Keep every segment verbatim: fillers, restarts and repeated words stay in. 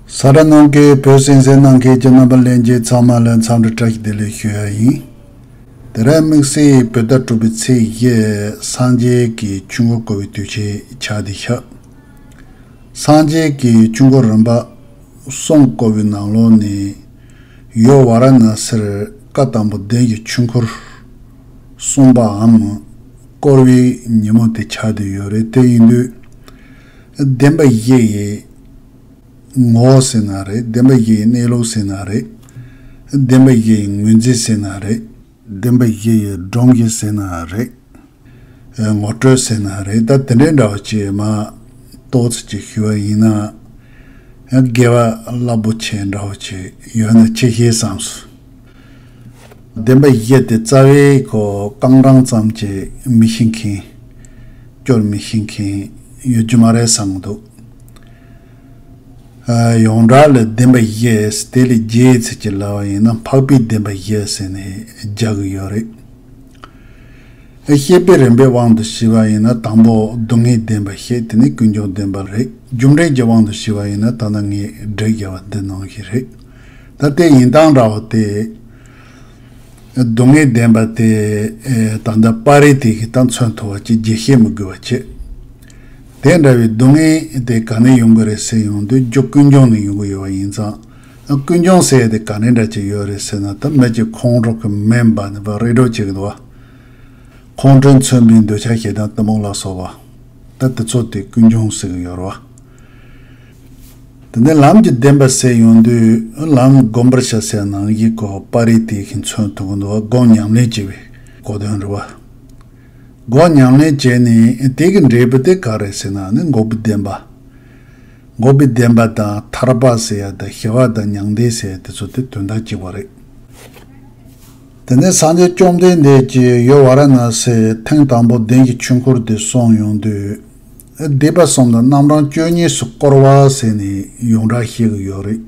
གསན་གཟིགས་གནང་མཁན་བོད་གསན་གཟིགས་གནང་མཁན་གྱི་རྣམ་པ་ལྷན་རྒྱས་ཚང་མ་ལ་འཚམས་འདྲི་བཀྲ་ཤིས་བདེ་ལེགས་ཞུ་ཡ་ཡིན། དེ་རིང་དམིགས་བསལ་བོད་ཟླ་དྲུག་པའི་ཚེས་བཞི་སངས་རྒྱས་ཀྱི་ཆོས་འཁོར་བསྐོར་བའི་དུས་ཆེན་ཆགས་བསྡད་ཤག་སངས་རྒྱས་ཀྱི་ཆོས་འཁོར་རིམ་པ་གསུམ་བསྐོར་བའི་ནང་ལོགས་ནས་ཡུལ་ཝཱ་ར་ཎ་སིར་བཀའ་དང་པོ་བདུན་གྱི་ཆོས་འཁོར་གསུངས་པའམ་བསྐོར་བའི་ཉིན་མོ་དེ་ཆགས་བསྡད་ཡོད་རེད། དེ་ཡིན་དུས་བདེན་པ་བཞི་ཡི་ངོ་བོ་ཟེར་ན་རེད། བདེན་པ་བཞི་ཡི་གནས་ལུགས་ཟེར་ན་རེད། བདེན་པ་བཞི་ཡི་ངོས་འཛིན་ཟེར་ན་རེད། བདེན་པ་བཞི་ཡི་སྒྲོམ་གཞི་ཟེར་ན་རེད། ངོ་སྤྲོད་ཟེར་ན་རེད། ད་དེ་འདྲའི་འདྲ་བོ་ཅིག་མ་ཏོག་ཙམ་ཅིག་ཞུ་བ་ཡིན་ན། དགེ་བ་རླབས་པོ་ཆེ་འདྲ་བོ་ཅིག་ཡོད་ན་ཆེ་ཤེས་བསམས་སོང་། བདེན་པ་བཞི་དེ་རྩ་བའི་གོ་རྐང་གྲངས་ཙམ་གྱིས་མི་ཤེས་མཁན། སྐྱོར་མི་ཤེས་མཁན་ཡོད་རྒྱུ་མ་རེད་བསམ་གྱི་འདུག་ཡོངས་གྲགས་ལ་བདེན་པ་བཞི། དེ་ལས་རྒྱས་ཚིག་གཅིག་ལབ་པ་ཡིན་ན་འཕགས་པའི་བདེན་པ་བཞི་ཟེར་ནས་རྒྱག་གི་ཡོད་རེད། བཤད་པའི་རིམ་པའི་དབང་དུ་བྱས་པ་ཡིན་ན་དང་པོ་སྡུག་བསྔལ་བདེན་པ་བཤད། དེ་ནས་ཀུན་འབྱུང་བདེན་པ་རེད། རྒྱུ་འབྲས་ཀྱི་དབང་དུ་བྱས་པ་ཡིན་ན་ད་ལྟ་ངས་བསྒྲིགས་བཞག་པ་འདི་ནང་བཞིན་རེད། ད་དེ་ཡིན་སྟངས་འདྲ་བོ་དེ། སྡུག་བསྔལ་བདེན་པ་དེ་ད་ལྟ་པ་རི་ཏི་གིས་ད་མཚོན་ཐུབ་པ་ཅིག་རྒྱས་བཤད་མི་དགོས་པ་བྱས། དེ་འདྲ་བའི་སྡུག་བསྔལ་དེ་ག་ནས་ཡོང་གི་རེད་ཟེར་ཡོང་དུས་རྒྱུ་ཀུན་འབྱུང་ནས་ཡོང་གི་ཡོད་པ་ཡིན་ཙང་། ཀུན་འབྱུང་ཟེར་ཡ་དེ་ག་ནས་འདྲ་ཅིག་ཡོད་རེད་ཟེར་ན། ད་མི་གཅིག་ཁོང་ཁྲོ་གི་མེ་འབར་ནས་ཕར་རེ་སྒྲོག་བྱེད་ཀྱི་འདུག་བ། ཁོང་ཁྲོས་མཚོན་པའི་འདོད་ཆགས་ཞེ་སྡང་གཏི་མུག་ལ་སོགས་པ། ད་དེ་ཚོ་དེ་ཀུན་འབྱུང་ཟེར་གྱི་ཡོད་རེད་བ། དེ་ནས་ལམ་གྱི་བདེན་པ་ཟེར་ཡོང་དུས་ལམ་བསྒོམ་པར་བྱ་ཟེར་ནང་བཞིན་གོ་པ་རི་ཏི་གིས་མཚོན་ཐུབ་ཀྱི་འདུག་བ། སྒོམ་ཉམས་ལེན་བྱེད་པའི་གོ་དོན་རེད་བ། སྒོམ་ཉམས་ལེན་བྱས་ནས་དེ་གི་འབྲས་བུ་དེ་ག་རེ་ཟེར་ན་ནི་འགོག་པའི་བདེན་པ། འགོག་པའི་བདེན་པ་དང་ཐར་པ་ཟེར་ཡ་དང་ཞི་བ་དང་མྱང་འདས་ཟེར་ཡ་དེ་ཚོ་དེ་དོན་དག་གཅིག་པ་རེད། དེ་ནས་སངས་རྒྱས་བཅོམ་ལྡན་འདས་ཀྱིས་ཡུལ་ཝཱ་ར་ཎ་སིའི་ཐེངས་དང་པོ་བདུན་གྱི་ཆོས་འཁོར་དེ་གསུངས་ཡོང་དུས། སྡེ་པ་གསུམ་དང་རྣམ་གྲངས་བཅུ་གཉིས་སུ་བསྐོར་བ་ཟེར་ནས་ཡོངས་གྲགས་བཤད་ཀྱི་ཡོད་རེད།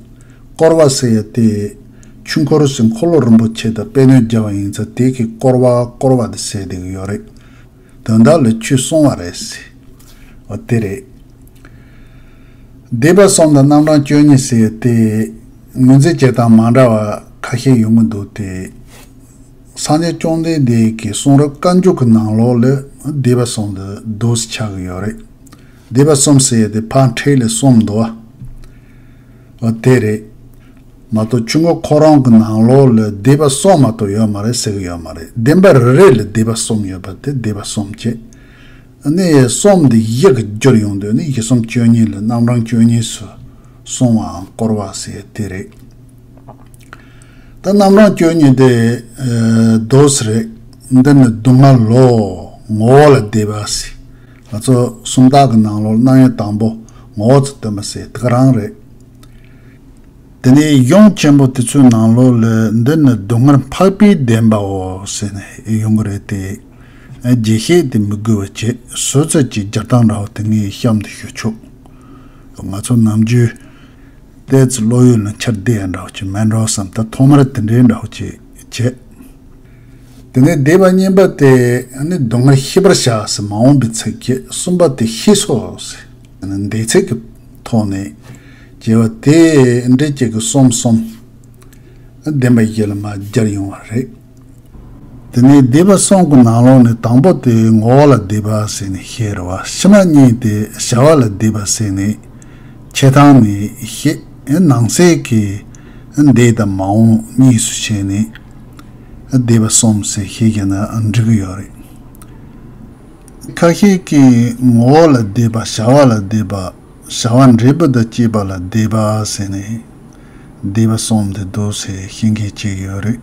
བསྐོར་བ་ཟེར་ཡ་དེ་ཆོས་འཁོར་ཟེར་འཁོར་ལོ་རིན་པོ་ཆེ་དང་དཔེ་སྣོན་བརྒྱབ་པ་ཡིན་ཙང་དེ་གི་བསྐོར་བ་བསྐོར་བ་དེ་ཟེར་བསྡད་ཀྱི་ཡོད་རེད། དོན་དག་ལ་ཆོས་གསུང་བ་རེད་ཟེར། འོ་དེ་རེད། སྡེ་པ་གསུམ་དང་རྣམ་གྲངས་བཅུ་གཉིས་ཟེར་ཏེ་ངོས་འཛིན་བྱེད་སྟངས་མ་འདྲ་བ་ཁ་ཤས་ཡོང་གི་འདུག་སྟེ། སངས་རྒྱས་བཅོམ་ལྡན་འདས་ཀྱི་གསུང་རབ་བཀའ་འགྱུར་གྱི་ནང་ལོགས་ལ་སྡེ་པ་གསུམ་དེ་འདུག་སེ་ཆགས་ཀྱི་ཡོད་རེད། སྡེ་པ་གསུམ་ཟེར་ཏེ་ཕར་འཕྲེད་ལ་གསུམ་འདུག་བ། འོ་དེ་རེད། མ་གཏོགས་ཆོས་འཁོར་ཁོ་རང་གི་ནང་ལོགས་ལ་སྡེ་པ་གསུམ་མ་གཏོགས་ཡོད་མ་རེད་ཟེར་གི་ཡོད་མ་རེད། བདེན་པ་རེ་རེ་ལ་སྡེ་པ་གསུམ་ཡོད་པ་དེ་སྡེ་པ་གསུམ་བྱས། ཨ་ནི་གསུམ་འདི་བཞི་གི་བསྒྱུར་ཡོང་དུས་ནི་བཞི་གསུམ་བཅུ་གཉིས་ལ་རྣམ་གྲངས་བཅུ་གཉིས་སུ་གསུང་བའམ་བསྐོར་བ་ཟེར་དེ་རེད། ད་རྣམ་གྲངས་བཅུ་གཉིས་དེ་ཨ་འདུག་སེ་རེད། འདི་ནི་སྡུག་བསྔལ་ལོ། ངོ་བོ་ལ་སྡེ་པ་ཟེར། ང་ཚོ་སུམ་རྟགས་ཀྱི་ནང་ལོགས་སྣང་ཡུལ་དང་པོ་ངོ་བོ་ཚུལ་སྟོན་པ་ཟེར་དེ་ག་རང་རེད། དེ་ནས་གཞུང་ཆེན་པོ་དེ་ཚོའི་ནང་ལོགས་ལ་འདི་ནི་སྡུག་བསྔལ་འཕགས་པའི་བདེན་པའོ་ཟེར་ནས་ཡོང་གི་རེད་དེ། རྒྱས་བཤད་དེ་མི་དགོས་པ་བྱས་སོ་སོ་ཀྱི་སྦྱར་སྟངས་འདྲ་བོ་དེ་ངས་གཤམ་དུ་ཞུ་ཆོག་ང་ཚོ་ནམ་རྒྱུན་ཏོག་ཙམ་བློ་ཡུལ་ལ་འཆར་བསྡད་ཡ་འདྲ་བོ་ཅིག་མེད་འགྲོ་བསམ། ད་ཐོག་མར་དེ་འདྲའི་འདྲ་བོ་ཅིག་བྱས། དེ་ནས་སྡེ་པ་གཉིས་པ་དེ་ནི་སྡུག་བསྔལ་ཤེས་པར་བྱ་ཟེར་མ་འོངས་པའི་ཚིག་གིས། གསུམ་པ་དེ་ཤེས་སོ་ཟེར། འདས་ཚིག་གི་ཐོག་ནས་བྱས་པ་དེ་འདྲ་གཅིག་གི་གསུམ་གསུམ་བདེན་པ་བཞི་ལ་མར་སྦྱར་ཡོང་བ་རེད། དེ་ནས་སྡེ་པ་གསུམ་གྱི་ནང་ལོགས་ནས་དང་པོ་དེ་ངོ་བོ་ལ་སྡེ་པ་ཟེར་ནས་བཤད་རེད་བ། ཕྱི་མ་གཉིས་དེ་བྱ་བ་ལ་སྡེ་པ་ཟེར་ནས་འཆད་སྟངས་ནས་བཤད། ནང་གསེས་ཀྱི་འདས་དང་མ་འོངས་གཉིས་སུ་ཕྱེ་ནས་སྡེ་པ་གསུམ་ཟེར་བཤད་ཀྱི་ན་འགྲིག་གི་ཡོད་རེད། ཁ་ཤས་ཀྱིས་ངོ་བོ་ལ་སྡེ་པ། བྱ་བ་ལ་སྡེ་པ། བྱ་བ་འབྲས་བུ་དང་བཅས་པ་ལ་སྡེ་པ་ཟེར་ནས་སྡེ་པ་གསུམ་དེ་འདུག་ཟེར་བཤད་མཁན་ཅིག་ཡོད་རེད།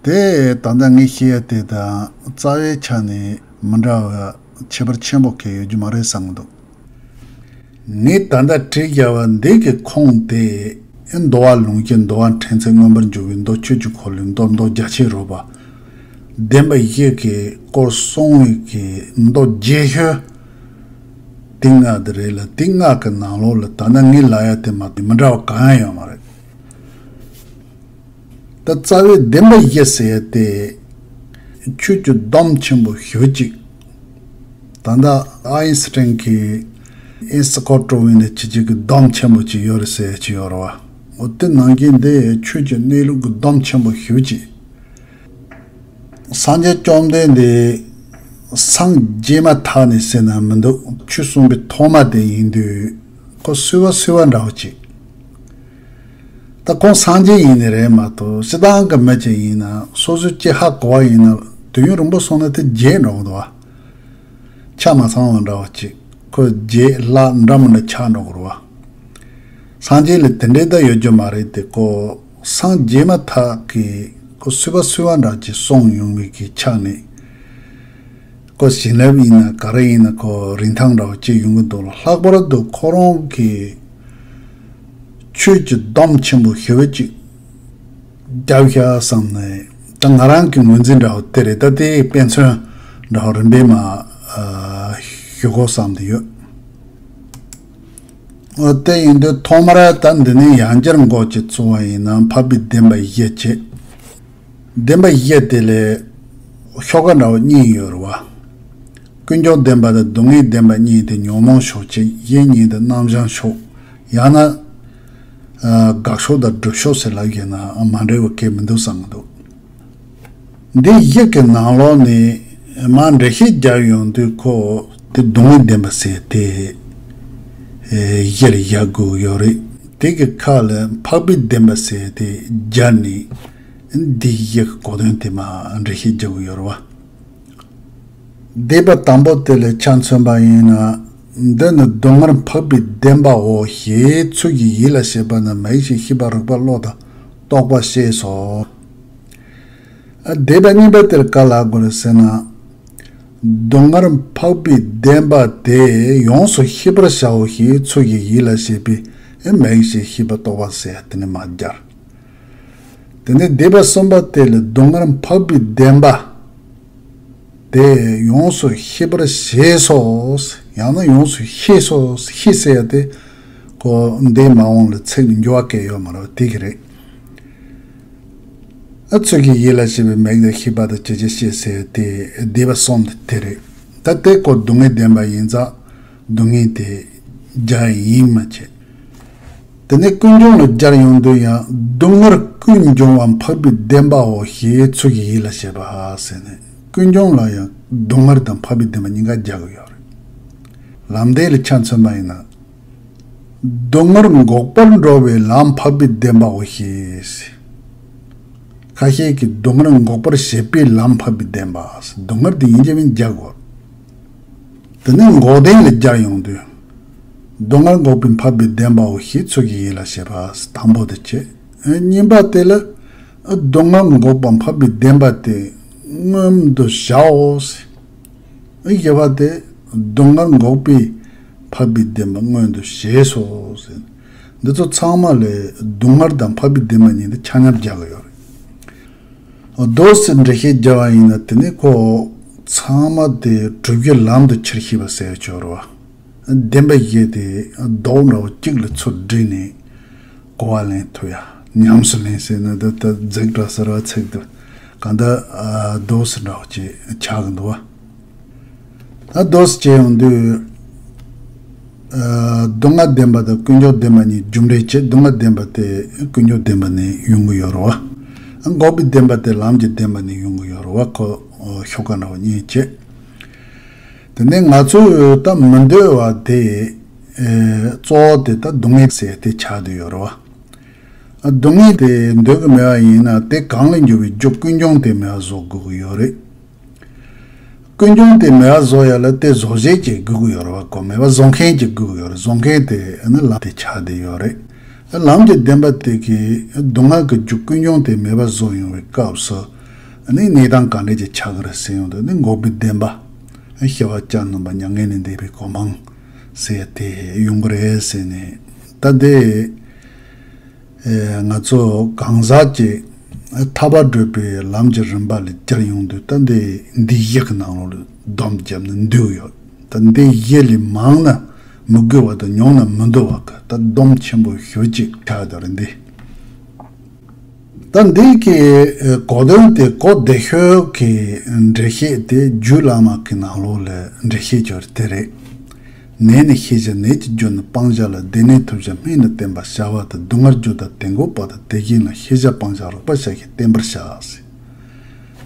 དེ་ད་ལྟ་ངས་བཤད་ཡ་དེ་དང་རྩ་བའི་ཆ་ནས་མི་འདྲ་བ་ཁྱད་པར་ཆེན་པོ་གང་ཡང་ཡོད་རྒྱུ་མ་རེད་བསམ་གྱི་འདུག་ངས་ད་ལྟ་བྲིས་བཞག་པ་འདི་གི་ཁུངས་དེ། འདུལ་བ་ལུང་གི་འདུལ་བ་ཕྲན་ཚེགས་མངོན་པར་འབྱུང་བའི་མདོ། ཆོས་ཀྱི་འཁོར་ལོའི་མདོ། མདོ་རྒྱ་ཆེར་རོལ་པ། བདེན་པ་བཞི་གི་སྐོར་གསུང་བའི་གི་མདོ་རྒྱས་ཤོས་དེ་ལྔ་དེ་རེད་ལ། དེ་ལྔ་གི་ནང་ལོགས་ལ་ད་ལྟ་ངས་ལབ་ཡ་དེ་མ་གཏོགས་མི་འདྲ་བ་གང་ཡང་ཡོད་མ་རེད། ད་རྩ་བའི་བདེན་པ་བཞི་ཟེར་ཏེ་ཆོས་ཀྱི་སྡོམ་ཆེན་པོ་ཞེ་གཅིག་ད་ལྟ་ཨའིན་སི་ཊན་གྱིས་ ཨེ་སི་ཀོ་ཊོ་བི་ནི་ཅི་ཅིག་གི་སྡོམ་ཆེན་པོ་ཅིག་ཡོད་རེད་ཟེར་ཅིག་ཡོད་རེད་བ། འོ་དེ་ནང་གི་འདི་ཆོས་ཀྱི་གནས་ལུགས་ཀྱི་སྡོམ་ཆེན་པོ་ཞེ་པོ་ཅིག། སངས་རྒྱས་བཅོམ་ལྡན་འདས་སངས་རྒྱས་མ་ཐག་ནས་ཟེར་ན་མི་འདུག། ཆོས་གསུངས་པའི་ཐོག་མ་དེ་ཡིན་དུས་ཁོ་སོལ་བ་སོལ་བ་འདྲ་བོ་ཅིག། ད་ཁོང་སངས་རྒྱས་ཡིན་ནི་རེད་མ་གཏོགས་སྤྱིར་བཏང་གི་མི་ཅིག་ཡིན་ན་སོ་སོའི་སྐྱེ་ཧ་གོ་བ་ཡིན་ན་དུས་ཡུན་རིང་པོ་སོང་ན་དེ་བརྗེད་འགྲོ་གི་འདུག་བ། ཆ་མ་ཚང་བ་འདྲ་བོ་ཅིག། ཁོ་བརྗེད་ལྷག་འདྲ་མི་འདྲ་ཆགས་འགྲོ་གི་རེད་བ། སངས་རྒྱས་ལ་དེ་འདྲའི་ད་ཡོད་རྒྱུ་མ་རེད་དེ། ཁོ་སངས་རྒྱས་མ་ཐག་གི་ཁོ་སོལ་བ་སོལ་བ་འདྲ་ཅིག་སོང་ཡོང་བའི་གི་ཆ་ནས། ཁོ་བྱིན་རླབས་ཡིན་ན་ག་རེ་ཡིན་ན་ཁོ་རིན་ཐང་འདྲ་བོ་ཅིག་ཡོང་གི་འདུག་ལ། ལྷག་པར་དུ་ཁོ་རང་གི་ཆོས་ཀྱི་སྡོམ་ཆེན་པོ་ཞེ་པོ་ཅིག་རྒྱབ་ཤག་བསམ་ནས། ད་ང་རང་གི་ངོས་འཛིན་འདྲ་བོ་དེ་རེད། ད་དེ་དཔེ་མཚོན་འདྲ་བོ་རིམ་པས་མ་ཨ་ཞུ་དགོས་བསམ་དེ་ཡོད། འོ་དེ་ཡིན་དུས་ཐོག་མར་ད་འདི་ནས་ཡང་བསྐྱར་འགོ་ཅིག་བཙུགས་པ་ཡིན་ན་འཕགས་པའི་བདེན་པ་བཞི་བྱས། བདེན་པ་བཞི་དེ་ལས་ཤོ་ཀ་འདྲ་བོ་གཉིས་ཡོད་རེད་བ། ཀུན་འབྱུང་བདེན་པ་དང་སྡུག་བསྔལ་བདེན་པ་གཉིས་དེ་ཉོན་མོངས་ཕྱོགས་བྱས། གཞན་གཉིས་དེ་རྣམ་གཞག་ཕྱོགས། ཡང་ན་ཨ་དགག་ཕྱོགས་དང་སྒྲུབ་ཕྱོགས་ཟེར་ལབ་ཡོད་ན་མ་འདྲ་བ་གང་ཡང་མི་འདུག་བསམ་གྱི་འདུག། འདི་བཞི་གི་ནང་ལོགས་ནས་མར་འགྲེལ་བཤད་རྒྱག་ཡོང་དུས་ཁོ་དེ་སྡུག་བསྔལ་བདེན་པ་ཟེར་དེ་ཨེ་གཞིར་བཞག་དགོས་ཡོད་རེད། དེ་གི་ཁ་ལ་འཕགས་པའི་བདེན་པ་ཟེར་དེ་སྦྱར་ནས་འདི་བཞི་གི་གོ་དོན་དེ་མར་འགྲེལ་བཤད་རྒྱག་དགོས་ཡོད་རེད་བ། སྡེ་པ་དང་པོ་དེ་ལ་ཆ་མཚོན་པ་ཡིན་ན། འདི་ནི་སྡུག་བསྔལ་འཕགས་པའི་བདེན་པའོ་ཞེས་ཚུལ་གྱིས་ཡིད་ལ་བྱེད་པ་ནི་མིག་ཤེས་ཤེས་པ་རིག་པ་བློ་དང་རྟོག་པ་ཞེས་སོ། སྡེ་པ་གཉིས་པ་དེར་ག་ལ་དགོས་རེད་ཟེར་ན། སྡུག་བསྔལ་འཕགས་པའི་བདེན་པ་དེ་ཡོངས་སུ་ཤེས་པར་བྱའོ་ཞེས་ཚུལ་གྱིས་ཡིད་ལ་བྱེད་པའི་མིག་ཤེས་ཤེས་པ་རྟོག་པ་ཟེར་དེ་ནི་མར་སྦྱར། དེ་ནས་སྡེ་པ་གསུམ་པ་དེ་ལ་སྡུག་བསྔལ་འཕགས་པའི་བདེན་པ་དེ་ཡོངས་སུ་ཤེས་པར་བྱས་སོ། ཡང་ན་ཡོངས་སུ་ཤེས་སོ། ཤེས་ཟེར་ཡ་དེ་ཁོ་འདས་མ་འོངས་ལ་ཚིག་འགྱུར་བ་གང་ཡང་ཡོད་མ་རེད་བ། དེ་གི་རེད། ཨ་ཚུལ་གྱིས་ཡིད་ལ་བྱེད་པའི་མིག་དང་ཤེས་པ་དང་ཅི་བྱ་ཤེས་ཟེར་དེ་སྡེ་པ་གསུམ་དེ་དེ་རེད། ད་དེ་ཁོ་སྡུག་བསྔལ་བདེན་པ་ཡིན་ཙང་སྡུག་བསྔལ་དེ་སྦྱར་ཡིན་མ་བྱེད། དེ་ནས་ཀུན་འབྱུང་ལ་སྦྱར་ཡོང་དུས་ཡང་སྡུག་བསྔལ་ཀུན་འབྱུང་བ་འཕགས་པའི་བདེན་པའོ་ཞེས་ཚུལ་གྱིས་ཡིད་ལ་བྱེད་པ་ཟེར་ནས་ཀུན་འབྱུང་ལ་ཡང་སྡུག་བསྔལ་དང་འཕགས་པའི་བདེན་པ་གཉིས་ཀ་སྦྱར་གྱི་ཡོད་རེད། ལམ་བདེན་ལ་ཆ་མཚོན་པ་ཡིན་ན། སྡུག་བསྔལ་འགོག་པར་འགྲོ་བའི་ལམ་འཕགས་པའི་བདེན་པའོ་ཞེས། ཁ་ཤས་ཀྱིས་སྡུག་བསྔལ་འགོག་པར་བྱེད་པའི་ལམ་འཕགས་པའི་བདེན་པ། སྡུག་བསྔལ་དེ་ཡིན་གཅིག་མིན་གཅིག་དགོས། དེ་ནས་འགོག་བདེན་ལ་སྦྱར་ཡོང་དུས། སྡུག་བསྔལ་འགོག་པའི་འཕགས་པའི་བདེན་པའོ་ཞེས་ཚུལ་གྱིས་ཡིད་ལ་བྱེད་པ་དང་པོ་དེ་བྱས། གཉིས་པ་དེ་ལ་སྡུག་བསྔལ་འགོག་པ་འཕགས་པའི་བདེན་པ་དེ་མངོན་དུ་བྱའོ། བཞི་པ་དེ་སྡུག་བསྔལ་འགོག་པའི་འཕགས་པའི་བདེན་པ་མངོན་དུ་བྱས་སོ། འདི་ཚོ་ཚང་མ་ལས་སྡུག་བསྔལ་དང་འཕགས་པའི་བདེན་པ་གཉིས་དེ་ཆ་མཉམ་སྦྱར་གི་ཡོད་རེད། མདོ་ཟེར་འགྲེལ་བཤད་རྒྱག་པ་ཡིན་ན་དེ་ནི་ཁོ་ཚང་མ་དེ་གྲུབ་ཀྱི་ལམ་དུ་ཁྱེར་ཤེས་པ་ཟེར་ཆོག་རེད་བ། བདེན་པ་བཞི་དེ་རྡོག་འདྲ་བོ་གཅིག་ལ་ཚུར་བསྒྲིལ་ནས་གོ་བ་ལེན་ཐུབ་ཡ། ཉམས་སུ་ལེན་ཟེར་ན་ད་ད་འཛེག་འདྲ་ཟེར་བ་ཚིག་དེ་གང་ལྟར་རྡོ་ཟེར་འདྲ་བོ་ཅིག་ཆགས་ཀྱི་འདུག་བ། ད་མདོ་ཟེར་བྱས་ཡོང་དུས། སྡུག་བསྔལ་བདེན་པ་དང་ཀུན་འབྱུང་བདེན་པ་གཉིས་རྒྱུ་འབྲས་བྱས། སྡུག་བསྔལ་བདེན་པ་དེ་ཀུན་འབྱུང་བདེན་པ་ནས་ཡོང་གི་ཡོད་རེད་བ། འགོག་པའི་བདེན་པ་དེ་ལམ་གྱི་བདེན་པ་ནས་ཡོང་གི་ཡོད་རེད་བ། ཁོ་ཤོ་ཀ་འདྲ་བོ་གཉིས་བྱས། དེ་ནས་ང་ཚོས་ད་མི་འདོད་པ་དེ་གཙོ་བོ་དེ་ད་སྡུག་བསྔལ་ཟེར་དེ་ཆགས་བསྡད་ཡོད་རེད་བ། སྡུག་བསྔལ་དེ་འདོད་ཀྱི་མེད་པ་ཡིན་ན་དེ་གང་ལས་འགྱུར་བའི་རྒྱུ་ཀུན་འབྱུང་དེ་མེད་པ་བཟོ་དགོས་ཀྱི་ཡོད་རེད། ཀུན་འབྱུང་དེ་མེད་པ་བཟོ་ཡ་ལ་དེ་བཟོ་བྱེད་ཅིག་དགོས་ཀྱི་ཡོད་རེད་བ། ཁོ་མེད་པ་བཟོ་མཁན་ཅིག་དགོས་ཀྱི་ཡོད་རེད། བཟོ་མཁན་དེ་ནི་ལམ་དེ་ཆགས་བསྡད་ཡོད་རེད། ལམ་གྱི་བདེན་པ་དེ་གིས་སྡུག་བསྔལ་གྱི་རྒྱུ་ཀུན་འབྱུང་དེ་མེད་པ་བཟོ་ཡོང་བའི་སྐབས་སུ་ནི་གནས་སྟངས་ག་འདྲ་ཅིག་ཆགས་ཀྱི་རེད་ཟེར་ཡོང་དུས་ནི་འགོག་པའི་བདེན་པ། ཤེས་པ་སྐྱབས་གནང་བ་མྱ་ངན་ལས་འདས་པའི་གོ་འཕང་ཟེར་དེ་ཡོང་གི་རེད་ཟེར་ནས་ད་དེ། ཨེ། ང་ཚོ་གང་ཟག་གི་ཐར་པ་བགྲོད་པའི་ལམ་གྱི་རིམ་པ་ལ་སྦྱར་ཡོང་དུས་ད་འདི་འདི་བཞི་གི་ནང་ལོགས་ལ་སྡོམ་བརྒྱབ་ནས་འདུས་ཡོད། ད་འདི་བཞི་ལས་མང་ན་མི་དགོས་པ་དང་ཉུང་ན་མི་འདོད་པ་གི་ད་སྡོམ་ཆེན་པོ་ཞེ་པོ་ཅིག་ཆགས་བསྡད་རེད་འདི། ད་འདི་གི་གོ་དོན་དེ་གོ་བདེ་ཤོས་ཀྱི་འགྲེལ་བཤད་དེ་རྒྱུད་བླ་མ་གི་ནང་ལོགས་ལ་འགྲེལ་བཤད་ཅིག་དེ་རེད། ནད་ནི་ཤེས་བྱ་ནད་ཀྱི་རྒྱུ་ནི་སྤང་བྱ་ལ། སྡེ་སྣོད་ཐོབ་བྱ་སྨན་ནི་བསྟེན་པར་བྱ་བ་དང་། སྡུག་བསྔལ་རྒྱུ་དང་དེ་འགོག་པ་དང་། དེ་བཞིན་ལ་ཤེས་བྱ་སྤང་བྱ་རོགས་པ་བྱ་ཞིང་བསྟེན་པར་བྱ།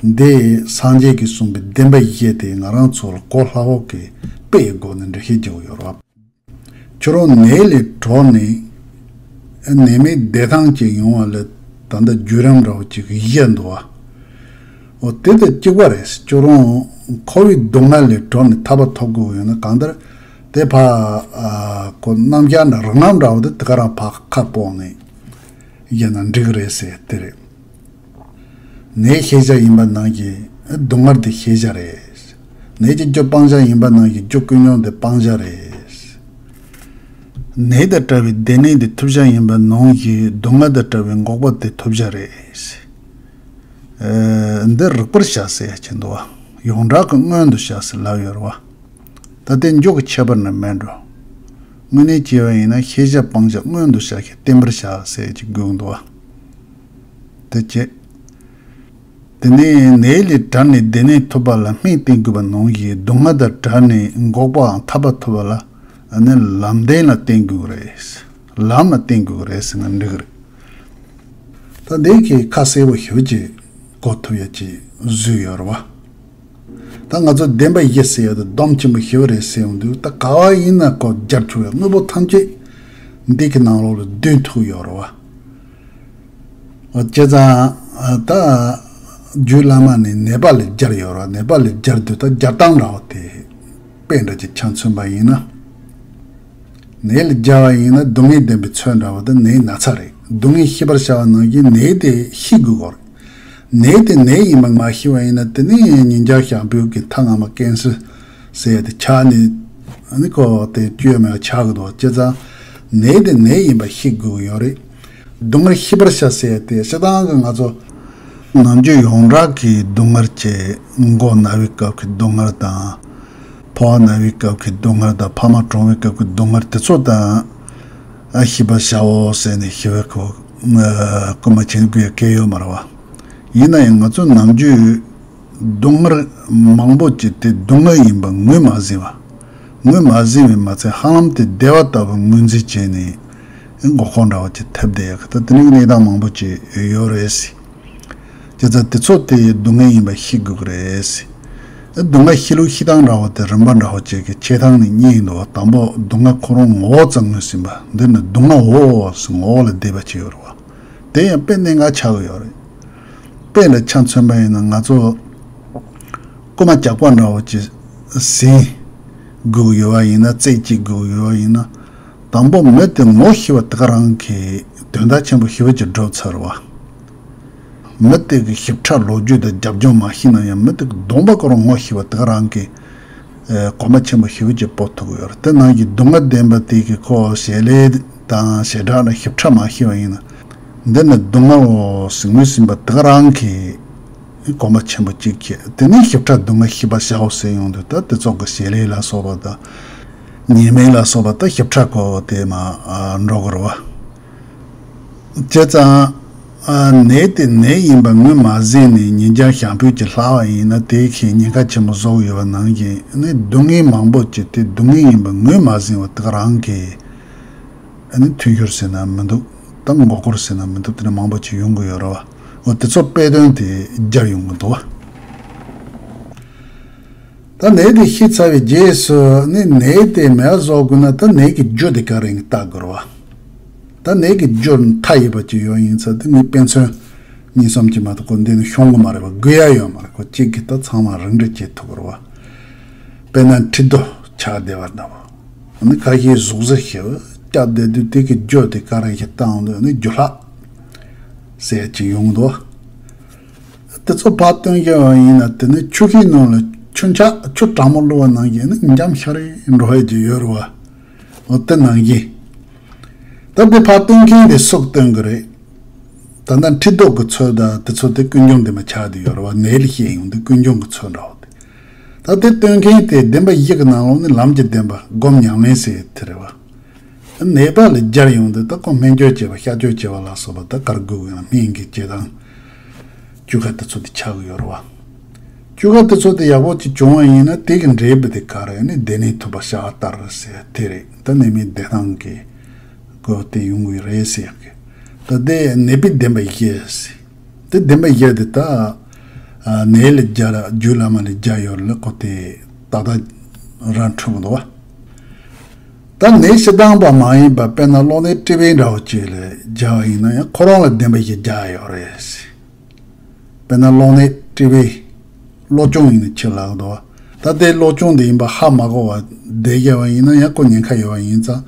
འདི་སངས་རྒྱས་ཀྱིས་གསུངས་པའི་བདེན་པ་བཞི་དེ་ང་རང་ཚོ་ལ་གོ་སླ་བོ་གི་དཔེ་ཡི་སྒོ་ནས་འགྲེལ་བཤད་བགྱིའོ་ཡོད་རེད་བ། ཁྱོད་རང་ནད་ལས་གྲོལ་ནས་ནད་མེད་བདེ་ཐང་ཅིག་ཡོང་བ་ལ་ད་ལྟ་བརྒྱུད་རིམ་འདྲ་བོ་ཅིག་བཞག་འདུག་བ། འོ་དེ་དང་གཅིག་པ་རེད། ཁྱོད་རང་འཁོར་བའི་སྡུག་བསྔལ་ལས་གྲོལ་ནས་ཐར་པ་ཐོབ་དགོས་ཡོད་ན་གང་ལྟར་དེ་ཕར་ཨ་ཁོ་རྣམ་གཞག་འདྲ་རིགས་ལམ་འདྲ་བོ་དེ་དེ་ག་རང་ཕར་ཁ་སྤོགས་ནས་བཞག་ན་འགྲིག་གི་རེད་ཟེར་དེ་རེད། ནད་ཤེས་བྱ་ཡིན་པ་ནང་བཞིན་སྡུག་བསྔལ་དེ་ཤེས་བྱ་རེད། ནད་ཀྱི་རྒྱུ་སྤང་བྱ་ཡིན་པ་ནང་བཞིན་རྒྱུ་ཀུན་འབྱུང་དེ་སྤང་བྱ་རེད། ནད་དང་བྲལ་བའི་སྡེ་སྣོད་དེ་ཐོབ་བྱ་ཡིན་པ་ནང་བཞིན་སྡུག་བསྔལ་དང་བྲལ་བའི་འགོག་པ་དེ་ཐོབ་བྱ་རེད། ཨ་འདི་རིགས་པར་བྱ་ཟེར་ཡ་ཅིག་འདུག་བ། ཡོངས་གྲགས་ཀྱི་སྔོན་དུ་བྱ་ཟེར་ལབ་ཡོད་རེད་བ། ད་དེ་མཇུག་གི་ཁྱད་པར་ནི་མེད་འགྲོ། དངོས་གནས་བྱས་པ་ཡིན་ན་ཤེས་བྱ་སྤང་བྱ་སྔོན་དུ་བྱ་ཞིང་བསྟེན་པར་བྱ་ཟེར་གྱི་དགོས་འདུག་བ། དེ་བྱས། དེ་ནས་ནད་ལས་བྲལ་ནས་སྡེ་སྣོད་ཐོབ་པ་ལ་སྨན་བསྟེན་དགོས་པ་ནང་བཞིན་སྡུག་བསྔལ་དང་བྲལ་ནས་འགོག་པའམ་ཐར་པ་ཐོབ་པ་ལ་ནི་ལམ་བདེན་ལ་བསྟེན་དགོས་རེད། ལམ་ལ་བསྟེན་དགོས་རེད་ཟེར་ན་འགྲིག་རེད། ད་འདི་གི་ཁ་གསལ་པོ་ཞེ་པོ་ཅིག་གོ་ཐུབ་ཡ་ཅིག་བཟོས་ཡོད་རེད་བ། ད་ང་ཚོ་བདེན་པ་བཞི་ཟེར་ཡ་དེ་སྡོམ་ཆེན་པོ་ཞེ་པོ་རེད་ཟེར་ཡོང་དུས་ད་ག་བ་ཡིན་ན་ཁོ་སྦྱར་ཆོག་ཡ་དངོས་པོ་ཐམས་ཅད་འདི་གི་ནང་ལོགས་ལ་འདུས་ཐུབ་ཡོད་རེད་བ། བྱས་ཙང་ད་རྒྱུད་བླ་མ་ནས་ནད་པ་ལས་སྦྱར་ཡོད་རེད་བ། ནད་པ་ལས་སྦྱར་དུས་ད་སྦྱར་སྟངས་འདྲ་བ་དེ་དཔེ་འདྲ་ཅིག་ཆ་མཚོན་པ་ཡིན་ན། ནད་ལ་སྦྱར་བ་ཡིན་ན་སྡུག་བསྔལ་བདེན་པའི་ཚོད་འདྲ་བ་དེ་ནད་ན་ཚ་རེད། སྡུག་བསྔལ་ཤེས་པར་བྱ་བ་ནང་བཞིན་ནད་དེ་ཤེས་དགོས་གོ་རེད། ནད་དེ་ནད་ཡིན་པ་མ་ཤེས་པ་ཡིན་ན་དེ་ནི་ཉིན་རྒྱབ་ཞག་པོའི་གི་མཐའ་མ་ཀན་སར་ཟེར་ཡ་དེ་ཆགས་ནས་ཨ་ནི་ཁོ་དེ་སྐྱོན་མེད་པ་ཆགས་གི་འདུག་བྱས་ཙང་ནད་དེ་ནད་ཡིན་པ་ཤེས་དགོས་ཀྱི་ཡོད་རེད། སྡུག་བསྔལ་ཤེས་པར་བྱ་ཟེར་ཡ་དེ་སྤྱིར་བཏང་གི་ང་ཚོ་ནམ་རྒྱུན་ཡོངས་གྲགས་ཀྱི་སྡུག་བསྔལ་བཅས་མགོ་ན་བའི་སྐབས་ཀྱི་སྡུག་བསྔལ་དང་། ཕོ་བ་ན་བའི་སྐབས་ཀྱི་སྡུག་བསྔལ་དང་ཕ་མ་གྲོངས་པའི་སྐབས་ཀྱི་སྡུག་བསྔལ་དེ་ཚོ་དང་ཨ་ཤེས་པར་བྱའོ་ཟེར་ནས་ཞུ་བའི་ཁོ་སྐུལ་མ་བྱེད་དགོས་ཡ་གལ་ཡོད་མ་རེད་བ། ཡིན་ན་ཡང་ང་ཚོ་ནམ་རྒྱུན་སྡུག་བསྔལ་མང་པོ་ཅིག་དེ་སྡུག་བསྔལ་ཡིན་པ་ངོས་མ་ཟིན་པ། ངོས་མ་ཟིན་པའི་མ་ཚད་ཧ་ལམ་དེ་བདེ་བ་ལྟ་བུ་ངོས་འཛིན་བྱས་ནས་མགོ་སྐོར་འདྲ་བ་ཅིག་ཐེབས་བསྡད་ཡ་གི་ད་དེ་འདྲའི་གནས་སྟངས་མང་པོ་ཅིག་ཡོད་རེད། བྱས་ཙང་དེ་ཚོ་དེ་སྡུག་བསྔལ་ཡིན་པ་ཤེས་དགོས་ཀྱི་རེད། སྡུག་བསྔལ་ཤེས་ལུགས་ཤེས་སྟངས་འདྲ་བོ་དེ་རིམ་པ་འདྲ་བོ་ཅིག་གི་འཆད་སྟངས་ནི་གཉིས་ཡིན་འདུག་དང་པོ་སྡུག་བསྔལ་ཁོ་རང་ངོ་བོ་ཙམ་ངོས་ཟིན་པ། འདི་ནི་སྡུག་བསྔལ་འོ་ཟེར་ངོ་བོ་ལ་བསྡད་པ་ཅིག་ཡོད་རེད་བ། དེ་ཡང་དཔེ་གནད་འགག་ཆགས་ཀྱི་ཡོད་རེད། དཔེ་ལ་ཆ་མཚོན་པ་ཡིན་ན་ང་ཚོ་རྐུ་མ་ཇག་པ་འདྲ་བོ་ཅིག་ཟིན་དགོས་ཀྱི་ཡོད་པ་ཡིན་ན། རྩད་གཅོད་དགོས་ཀྱི་ཡོད་པ་ཡིན་ན། དང་པོ་མི་དེ་ངོ་ཤེས་པ་དེ་ག་རང་གི་དོན་དག་ཆེན་པོ་ཞེ་པོ་ཅིག་སྒྲུབ་ཚར་བ། མི་དེ་གི་ཞིབ་ཕྲ་ལོ་རྒྱུས་དང་རྒྱབ་ལྗོངས་མ་ཤེས་ན་ཡང་མི་དེ་གི་གདོང་པ་ག་རང་ངོ་ཤེས་པ་དེ་ག་རང་གི་ཨེ་གོམ་པ་ཆེན་པོ་ཞེ་པོ་ཅིག་སྤོ་ཐུབ་ཀྱི་ཡོད་རེད། དེ་ནང་གི་སྡུག་བསྔལ་བདེན་པ་དེ་གི་ཁོ་བྱེད་ལས་དང་བྱེ་བྲག་ལ་ཞིབ་ཕྲ་མ་ཤེས་པ་ཡིན་ན། འདི་ནི་སྡུག་བསྔལ་འོ་ཟེར་ངོས་ཟིན་པ་དེ་ག་རང་གི་གོམ་པ་ཆེན་པོ་གཅིག་བྱས། དེ་ནས་ཞིབ་ཕྲ་སྡུག་བསྔལ་ཤེས་པར་བྱའོ་ཟེར་ཡོང་དུས་ད་དེ་ཚོ་གི་བྱེད་ལས་ལ་སོགས་པ་དང་ཉེས་དམིགས་ལ་སོགས་པ་ད་ཞིབ་ཕྲ་གོ་དེ་མ་འགྲོ་གི་རེད་བ། བྱས་ཙང་ནད་དེ་ནད་ཡིན་པ་ངོས་མ་ཟིན་ནས་ཉིན་རྒྱབ་ཞག་པོ་ཅིག་ལྷག་པ་ཡིན་ན་དེ་གིས་ཉེན་ཁ་ཆེན་པོ་བཟོ་གི་ཡོད་པ་ནང་བཞིན་ནི་སྡུག་བསྔལ་མང་པོ་ཅིག་དེ་སྡུག་བསྔལ་ཡིན་པ་ངོས་མ་ཟིན་པ་དེ་ག་རང་གིས་ཨ་ནི་མཐུན་འགྱུར་ཟེར་ན་མི་འདུག་ད་མགོ་སྐོར་ཟེར་ན་མི་འདུག་དེ་འདྲ་མང་པོ་ཅིག་ཡོང་གི་ཡོད་རེད་བ། འོ་དེ་ཚོ་དཔེ་དོན་དེ་སྦྱར་ཡོང་གི་འདུག་བ། ད་ནད་དེ་ཤེས་ཚར་བའི་རྗེས་སུ་ནི་ནད་དེ་མེད་པ་བཟོ་དགོས་ན་ད་ནད་ཀྱི་རྒྱུ་དེ་ག་རེ་ཡིན་བལྟ་དགོས་རེད་བ། ད་ནད་ཀྱི་རྒྱུ་མཐའ་ཡས་པ་ཅིག་ཡོད་ཡིན་ཙང་དེ་ནི་དཔེ་མཚོན་གཉིས་གསུམ་ཅིག་མ་གཏོགས་ཁོ་འདི་ནི་ཤོང་གི་མ་རེད་བ། དགོས་ཡ་ཡོད་མ་རེད། ཁོ་གཅིག་གིས་ད་ཚང་མ་རིགས་འགྲེ་བྱེད་ཐུབ་ཀྱི་རེད་བ། དཔེར་ན་མཁྲིས་རྡོ་ཆགས་བསྡད་པ་འདྲ་བ། ནི་ཁ་ཤས་གཟུགས་གཟེར་ཞེ་པོ་སྐྱབས་བསྡད་དུས་དེ་གི་རྒྱུ་དེ་ག་རེ་ཞིག་བཏང་འདུག་ནི་རྒྱུ་ལྷག་ཟེར་ཅིག་ཡོང་འདུག་དེ་ཚོ་ཕར་བཏོན་བཞག་པ་ཡིན་ན་དེ་ནི་ཆུ་ཤེལ་ནང་ལ་ཆུ་འཁྱག་ཆུ་གྲང་མོ་བླུགས་པ་ནང་བཞིན་ནི་འཇམ་ཤ་རེ་འགྲོ་ཡ་ཅིག་ཡོད་རེད་བ། འོ་དེ་ནང་བཞིན། ད་དེ་ཕར་བཏོན་མཁན་དེ་སུ་བཏོན་གི་རེད། ད་ལྟ་མཁྲིས་རྡོ་གི་ཚོད་ད་དེ་ཚོ་དེ་ཀུན་འབྱུང་ལྡན་པ་ཆགས་བསྡད་ཡོད་རེད་བ། ནད་ལ་བཤད་ཡོང་དུས་ཀུན་འབྱུང་གི་ཚོད་འདྲ་བོ་དེ། ད་དེ་བཏོན་མཁན་དེ་བདེན་པ་བཞི་གི་ནང་ལོགས་ནས་ལམ་གྱི་བདེན་པ་སྒོམ་ཉམས་ལེན་ཟེར་དེ་རེད་བ། ནད་པ་ལ་སྦྱར་ཡོང་དུས་ད་ཁོ་སྨན་བཅོས་བྱེད་པ་གཤག་བཅོས་བྱེད་པ་ལ་སོགས་པ་ད་ག་རེ་དགོས་ཀྱི་ཡོད་ན་སྨན་གྱི་བྱེད་སྟངས་བཅོས་ཁ་དེ་ཚོ་དེ་ཆགས་ཀྱི་ཡོད་རེད་བ། བཅུ་ཁ་དེ་ཚོ་དེ་ཡག་པོ་ཅིག་བྱུང་བ་ཡིན་ན་དེ་གི་འབྲས་བུ་དེ་ག་རེ་ནི་བདེ་གནས་ཐོབ་པ་བྱ་བ་ལྟར་ཟེར་དེ་རེད། ད་ནད་མེད་བདེ་ཐང་གི་སྐོར་དེ་ཡོང་གི་རེད་ཟེར་ཡག་གི། ད་དེ་ནད་པའི་བདེན་པ་བཞི་ཟེར། དེ་བདེན་པ་བཞི་དེ་ད་ནད་ལ་སྦྱར་རྒྱུ་ལ་མ་ལ་སྦྱར་ཡོད་ལ་ཁོ་དེ་ཏག་ཏག་རང་འཁྲུག་འདུག་བ། ད་ནད་སྤྱིར་བཏང་པ་མ་ཡིན་པ་དཔེར་ན་གློ་ནད་ཊི་བི་འདྲ་བོ་ཅིག་ལ་སྦྱར་བ་ཡིན་ན་ཡང་ཁོ་རང་ལ་བདེན་པ་བཞི་སྦྱར་ཡོད་རེད་ཟེར། དཔེར་ན་གློ་ནད་ཊི་བི། གློ་གཅོང་ཡིན་ན་ཆེ་ལགས་དོ། ད་ལྟའི་གློ་གཅོང་འདི་ཡིན་པ་ཧ་མ་གོ་བ་བསྡད་རྒྱ་བ་ཡིན་ན་ཡང་ཁོ་ཉེན་ཁ་ཡོད་བ་ཡིན་ཙང་།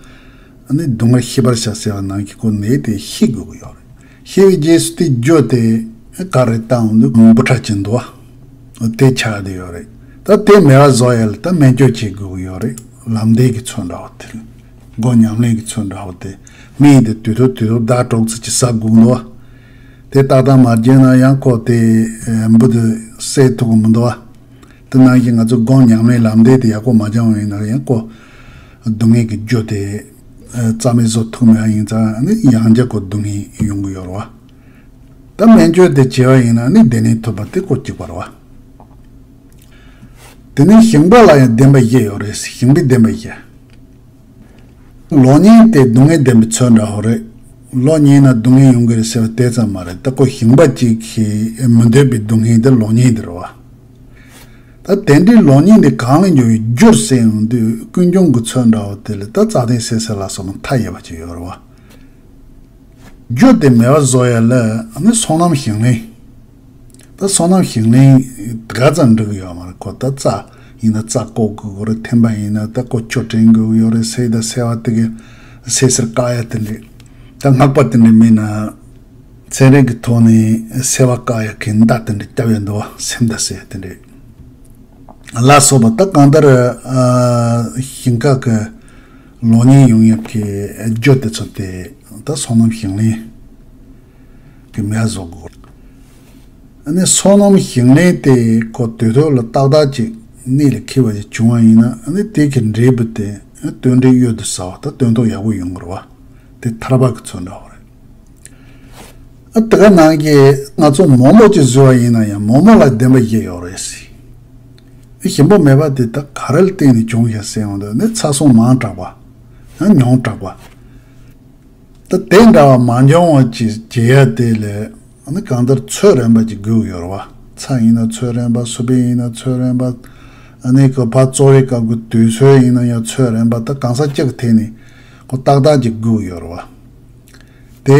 ཨ་ནི་སྡུག་བསྔལ་ཤེས་པར་བྱ་ཟེར་བ་ནང་གི་ཁོ་ནད་དེ་ཤེས་དགོས་ཀྱི་ཡོད་རེད། ཤེས་པའི་རྗེས་སུ་དེ་བརྗོད་དེ་ག་རེ་བཏང་འདུག་འབུ་ཕྲ་ཅིག་འདུག་བ། དེ་ཆགས་བསྡད་ཡོད་རེད། ད་དེ་མེད་པ་བཟོ་ཡ་ལ་ད་སྨན་བཅོས་བྱེད་དགོས་ཀྱི་ཡོད་རེད། ལམ་འདས་ཀྱི་ཚུལ་འདྲ་བོ་དེ། སྒོ་ཉམས་ལེན་གྱི་ཚུལ་འདྲ་བོ་དེ། སྨན་དེ་དུས་ཐོག་དུས་ཐོག་ཟླ་དྲུག་ཙམ་གྱི་ཟ་དགོས་འདུག་བ། དེ་ཏག་ཏག་མ་བརྒྱབ་ན་ཡང་ཁོ་དེ་འབུ་དེ་བསད་ཐུབ་ཀྱི་མི་འདུག་བ། དེ་ནང་བཞིན་ང་ཚོ་སྒོ་ཉམས་ལེན་ལམ་འདས་དེ་ཡག་པོ་མ་སྦྱངས་པ་ཡིན་ན་ཡང་ཁོ་སྡུག་བསྔལ་གྱི་རྒྱུ་དེ་རྩ་མེད་བཟོ་ཐུབ་མེད་ཡིན་ཙང་ནི་ཡང་བསྐྱར་ཁོ་སྡུག་བསྔལ་ཡོང་གི་ཡོད་རེད་བ། ད་སྨན་བཅོས་དེ་བྱས་པ་ཡིན་ན་ནི་བདེ་གནས་ཐོབ་པ་དེ་ཁོ་གཅིག་པ་རེད་བ། དེ་ནས་ཞིང་པ་ལ་ཡང་བདེན་པ་བཞི་ཡོད་རེད། ཞིང་པའི་བདེན་པ་བཞི། གློ་རྙིང་དེ་སྡུག་བསྔལ་བདེན་པའི་ཚུལ་འདྲ་བོ་རེད། གློ་རྙིང་ན་སྡུག་བསྔལ་ཡོང་གི་རེད་ཟེར་བ་དེ་ཙམ་མ་རེད། ད་ཁོ་ཞིང་པ་གཅིག་གིས་མི་འདོད་པའི་སྡུག་བསྔལ་དེ་གློ་རྙིང་དེ་རེད་བ། ད་དེ་འདྲའི་གློ་རྙིང་དེ་གང་ལ་འགྱུར་བའི་རྒྱུར་སེལ་ཡོང་དུས་ཀུན་འབྱུང་གི་ཚུལ་འདྲ་བོ་དེ་ལ་ད་རྩ་དོན་སེལ་སེལ་ལ་སོགས་པ་མཐའ་ཡས་པ་ཅིག་ཡོད་རེད་བ། རྒྱུ་དེ་མེད་པ་བཟོ་ཡ་ལ་ནི་སོ་ནམ་ཞིང་ལས། ད་སོ་ནམ་ཞིང་ལས་དགའ་ཙམ་འགྲིག་གི་ཡོད་མ་རེད། ཁོ་ད་རྩྭ་ཡིན་ན་རྩྭ་བརྐོ་དགོས་ཀྱི་རེད། ཐན་པ་ཡིན་ན་ད་ཁོ་ཆུ་འདྲེན་དགོས་ཀྱི་ཡོད་རེད། སེ་ད་སེ་བ་དེ་གི་སེ་སེར་བཀག་ཡ་དེ་འདྲས། ད་སྔགས་པ་དེ་འདྲས་མིན་ན་ཚན་རིག་གི་ཐོག་ནས་སེ་བ་བཀག་ཡ་གི་མདའ་དེ་འདྲས་བརྒྱབ་ཡ་འདུག་བ། སེམས་ད་སེ་དེ་འདྲས། ལ་སོགས་པ་ད་གང་ལྟར་ཨ་ཞིང་ཁ་གི་གློ་རྙིང་ཡོང་ཡག་གི་རྒྱུ་དེ་ཚོ་དེ་ད་སོ་ནམ་ཞིང་ལས་གི་མེད་བཟོ་དགོས། ཨ་ནི་སོ་ནམ་ཞིང་ལས་དེ་ཁོ་དུས་ཐོག་ལ་ཏག་ཏག་ཅིག་གནད་ལ་འཁེལ་བ་ཞིག་བྱུང་བ་ཡིན་ན་ཨ་ནི་དེ་གི་འབྲས་བུ་དེ་སྟོན་འབྲས་གཡུལ་དུ་ཟ་བ་ད་སྟོན་ཐོག་ཡག་པོ་ཡོང་གི་རེད་བ། དེ་ཐར་པ་གི་ཚུལ་འདྲ་བོ་རེད། ཨ་དེ་ག་ནང་གི་ང་ཚོ་མོག་མོག་ཅིག་བཟོས་པ་ཡིན་ན་ཡང་མོག་མོག་ལ་བདེན་པ་བཞི་ཡོད་རེད་ཟེར། ཨ་ཞིམ་པོ་མེད་པ་དེ་ད་ག་རེ་ལ་བརྟེན་ནས་བྱུང་ཡོད་ཟེར་ཡོང་དུས་ནི་ཚ་སྲུང་མང་དྲགས་པ། ཡང་ཉུང་དྲགས་པ། ད་དེ་འདྲ་བ་མ་འབྱུང་བ་ཅིག་བྱེད་ཡ་དེ་ལས་ཨ་ནི་གང་ལྟར་ཚོད་རན་པ་ཅིག་དགོས་ཡོད་རེད་བ། ཚྭ་ཡིན་ན་ཚོད་རན་པ། སུ་པའི་ཡིན་ན་ཚོད་རན་པ། ཨ་ནི་ཁོ་ཕར་བཙོ་བའི་སྐབས་ཀྱི་དུས་ཚོད་ཡིན་ན་ཡང་ཚོད་རན་པ། ད་གང་ཟག་གཅིག་གི་ཐད་ནས་ཁོ་ཏག་ཏག་ཅིག་དགོས་ཡོད་རེད་བ། དེ་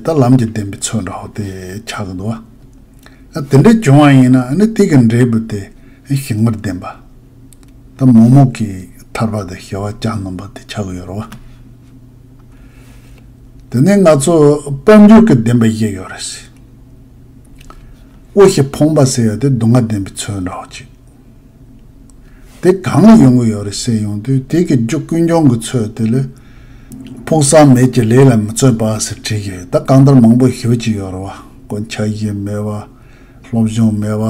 ད་ལམ་གྱི་བདེན་པའི་ཚུལ་འདྲ་བོ་དེ་ཆགས་ཀྱི་འདུག་བ། ཨ་དེ་འདྲ་བྱུང་བ་ཡིན་ན་ཨ་ནི་དེ་གི་འབྲས་བུ་དེ་ཞིང་པར་བདེན་པ། ད་མོག་མོག་གི་ཐར་པ་དང་ཞི་བ་གྱ་ནོམ་པ་དེ་ཆགས་ཀྱི་ཡོད་རེད་བ། དེ་ནས་ང་ཚོ་དཔལ་འབྱོར་གྱི་བདེན་པ་བཞི་ཡོད་རེད་ཟེར། དབུལ་ཞིང་ཕོངས་པ་ཟེར་ཡ་དེ་སྡུག་བསྔལ་བདེན་པའི་ཚུལ་འདྲ་བོ་ཅིག་དེ་གང་ལ་ཡོང་གི་ཡོད་རེད་ཟེར་ཡོང་དུས་དེ་གི་རྒྱུ་ཀུན་འབྱུང་གི་ཚུལ་དེ་ལས། ཕུགས་བསམ་མེད་ཀྱི་ལས་ལ་མི་བརྩོན་པ་ཟེར་བྲིས་ཀྱི་ཡོད། ད་གང་ལྟར་མང་པོ་ཞེ་པོ་ཅིག་ཡོད་རེད་བ། དཀོན་ཆ་ཞིག་མེད་བ། སློབ་སྦྱོང་མེད་བ།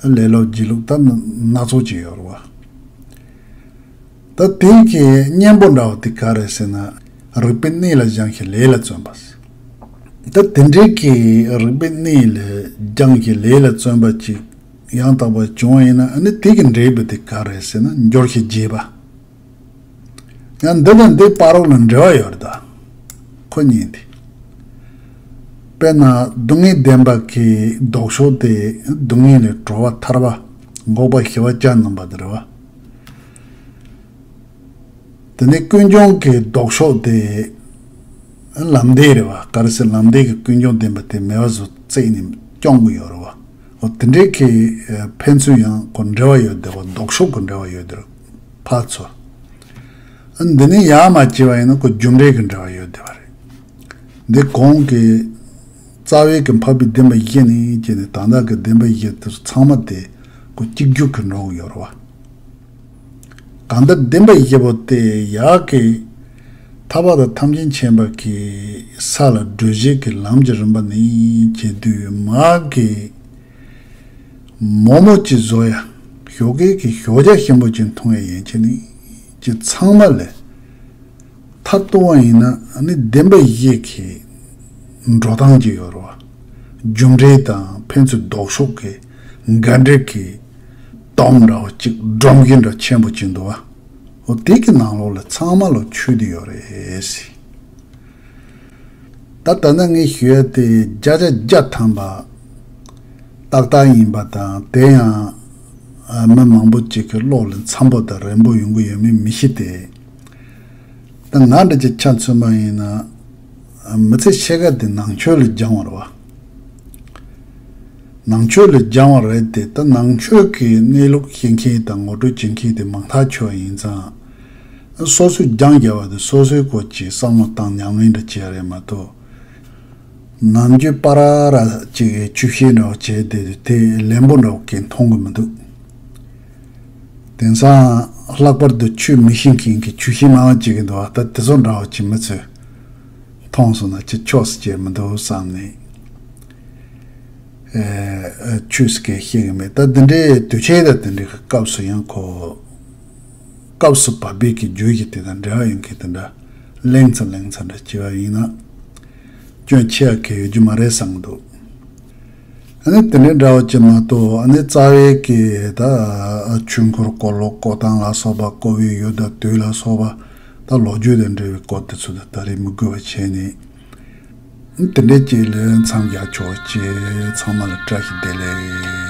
ལས་སློབ་སྒྱིད་ལུག་ད་སྣ་ཚོགས་ཅིག་ཡོད་རེད་བ། ད་དེ་གི་གཉེན་པོ་འདྲ་བ་དེ་ག་རེད་ཟེར་ན། རིག་པའི་གནས་ལ་སྦྱངས་ཤིང་ལས་ལ་བརྩོན་པ། ད་དེ་འདྲའི་གི་རིག་པའི་གནས་ལ་སྦྱངས་ཤིང་ལས་ལ་བརྩོན་པ་ཅིག་ཡང་དག་པར་བྱུང་བ་ཡིན་ན་ཨ་ནི་དེ་གི་འབྲས་བུ་དེ་ག་རེད་ཟེར་ན་འབྱོར་ཞིང་རྒྱས་པ། ཡང་འདི་དང་འདི་བར་རོགས་ལ་འབྲེལ་བ་ཡོད་རེད་ད། ཁོ་གཉིས་འདི། དཔེར་ན་སྡུག་བསྔལ་བདེན་པ་གི་ལྡོག་ཕྱོགས་དེ་སྡུག་བསྔལ་ལས་གྲོལ་བ་ཐར་པ། འགོག་པ་ཞི་བ་གྱ་ནོམ་པ་དེ་རེད་བ། དེ་ནས་ཀུན་འབྱུང་གི་ལྡོག་ཕྱོགས་དེ་ལམ་འདས་རེད་བ། ག་རེ་ཟེར་ལམ་འདས་ཀྱི་ཀུན་འབྱུང་བདེན་པ་དེ་མེད་པ་བཟོ་བརྩིས་ནས་སྐྱོང་གི་ཡོད་རེད་བ། འོ་དེ་འདྲའི་གི་ཕན་ཚུན་ཡང་ཁོ་འབྲེལ་བ་ཡོད་བསྡད་པ། ལྡོག་ཕྱོགས་ཀྱི་འབྲེལ་བ་ཡོད་བསྡད་པ་ཕར་ཚུར། འདི་ནི་ཡར་མར་བྱས་པ་ཡིན་ན་ཁོ་རྒྱུ་འབྲས་ཀྱི་འབྲེལ་བ་ཡོད་བསྡད་པ་རེད། འདི་གོང་གི་རྩ་བའི་གི་འཕགས་པའི་བདེན་པ་བཞི་ནས་བྱས་ནས་ད་ལྟ་གི་བདེན་པ་བཞི་དེ་ཚང་མ་དེ་ཁོ་གཅིག་གྱུར་གྱི་འགྲོ་གི་ཡོད་རེད་བ། གང་ལྟར་བདེན་པ་བཞི་པོ་དེ་ཡག་གི་ཐར་པ་དང་ཐམས་ཅད་མཁྱེན་པ་གི་ས་ལ་བགྲོད་བྱེད་ཀྱི་ལམ་གྱི་རིམ་པ་ནས་བྱེད་དུས་མ་གི་མོག་མོག་ཅིག་བཟོ་ཡ། ཞོགས་ཀས་ཀྱི་ཞོགས་ཇ་ཞིམ་པོ་ཅིག་འཐུང་ཡ་ཡན་ཆད་ནི་ཅི་ཚང་མ་ལས་མཐར་གཏུགས་པ་ཡིན་ན་ནི་བདེན་པ་བཞི་གི་འགྲོ་སྟངས་ཅིག་ཡོད་རེད་བ། རྒྱུ་འབྲས་དང་ཕན་ཚུན་ལྡོག་ཕྱོགས་ཀྱི་ འགའ་འདྲེ་གི་དོམ་འདྲ་བོ་གཅིག་སྒྲོམ་གྱི་འདྲ་ཆེན་པོ་གཅིག་འདུག་བ། འོ་དེ་གི་ནང་ལོགས་ལ་ཚང་མ་ལོ་ཆུད་དེ་ཡོད་རེད་ཟེར། ད་ད་ནི་ངས་ཞུ་ཡ་དེ་བརྒྱ་ཆ་བརྒྱ་ཐམ་པ་ཏག་ཏག་ཡིན་པ་དང་། དེ་ཡང་ཨ་མི་མང་པོ་ཅིག་གི་བློ་ལ་འཚམ་པོ་དང་རན་པོ་ཡོང་གི་ཡོད་མེད་མི་ཤེས་ཏེ། ད་ང་འདྲ་ཅིག་ཆ་མཚོན་པ་ཡིན་ན། མི་ཚེ་ཕྱེད་ཀ་དེ་ནང་ཆོས་ལ་སྦྱང་བ་རེད་བ། ནང་ཆོས་ལ་སྦྱང་བ་རེད་དེ། ད་ནང་ཆོས་ཀྱི་གནས་ལུགས་ཤེས་མཁན་དང་ངོ་སྤྲོད་བྱེད་མཁན་དེ་མང་ཐག་ཆོད་ཡིན་ཙང་། སོ་སོས་སྦྱང་བརྒྱབ་པ་དེ་སོ་སོའི་སྐོར་གྱི་བསམ་བློ་བཏང་ཉམས་ལེན་འདྲ་བྱས་རེད་མ་གཏོགས། ནམ་རྒྱུན་པ་ར་ར་ཅིག་ཆུ་ཤེལ་འདྲ་བོ་བྱས་ཏེ་དེ་ལན་པོ་འདྲ་བོ་གས་མཐོང་གི་མི་འདུག། དེང་སང་ལྷག་པར་དུ་ཆོས་མི་ཤེས་མཁན་གྱི་ཆུ་ཤེལ་མང་བ་ཅིག་གི་འདུག་བ། ད་དེ་ཚོ་འདྲ་བོ་ཅིག་མི་ཚོས་མཐོང་སོང་ན་ཅི་ཆོག་སྲིད་ཀྱི་མི་འདུག་བསམ་ནས། ཨེ་ཆོས་སྐད་ཤེས་གི་མེད། ད་འདི་འདྲའི་དུས་ཆེན་དང་དེ་འདྲའི་སྐབས་སུ་ཡང་ཁོ། སྐབས་སུ་བབས་པའི་གི་རྒྱུ་ཡི་དེ་དང་འབྲེལ་བ་ཡོད་མཁན་དེ་འདྲ་གླེང་ཚ་གླེང་ཚ་འདྲ་བྱས་པ་ཡིན་ན། སྐྱོན་ཆེ་བ་གལ་ཡོད་རྒྱུ་མ་རེད་བསམ་གི་འདུག། ཨ་ནི་དེ་འདྲའི་འདྲ་བོ་ཅིག་མ་གཏོགས། ཨ་ནི་རྩ་བའི་གི་ད་ཆོས་འཁོར་འཁོར་ལོ་བསྐོར་སྟངས་ལ་སོགས་པ། བསྐོར་བའི་ཡུལ་དང་དུས་ལ་སོགས་པ། ད་ལོ་རྒྱུས་དང་འབྲེལ་བའི་སྐོར་དེ་ཚོ་ད་ད་རེས་མི་དགོས་པ་བྱས་ནས། དེ་འདྲའི་ཅིག་ལ་མཚམས་རྒྱག་ཆོག་ཅེས། ཚང་མ་ལ་བཀྲ་ཤིས་བདེ་ལེགས།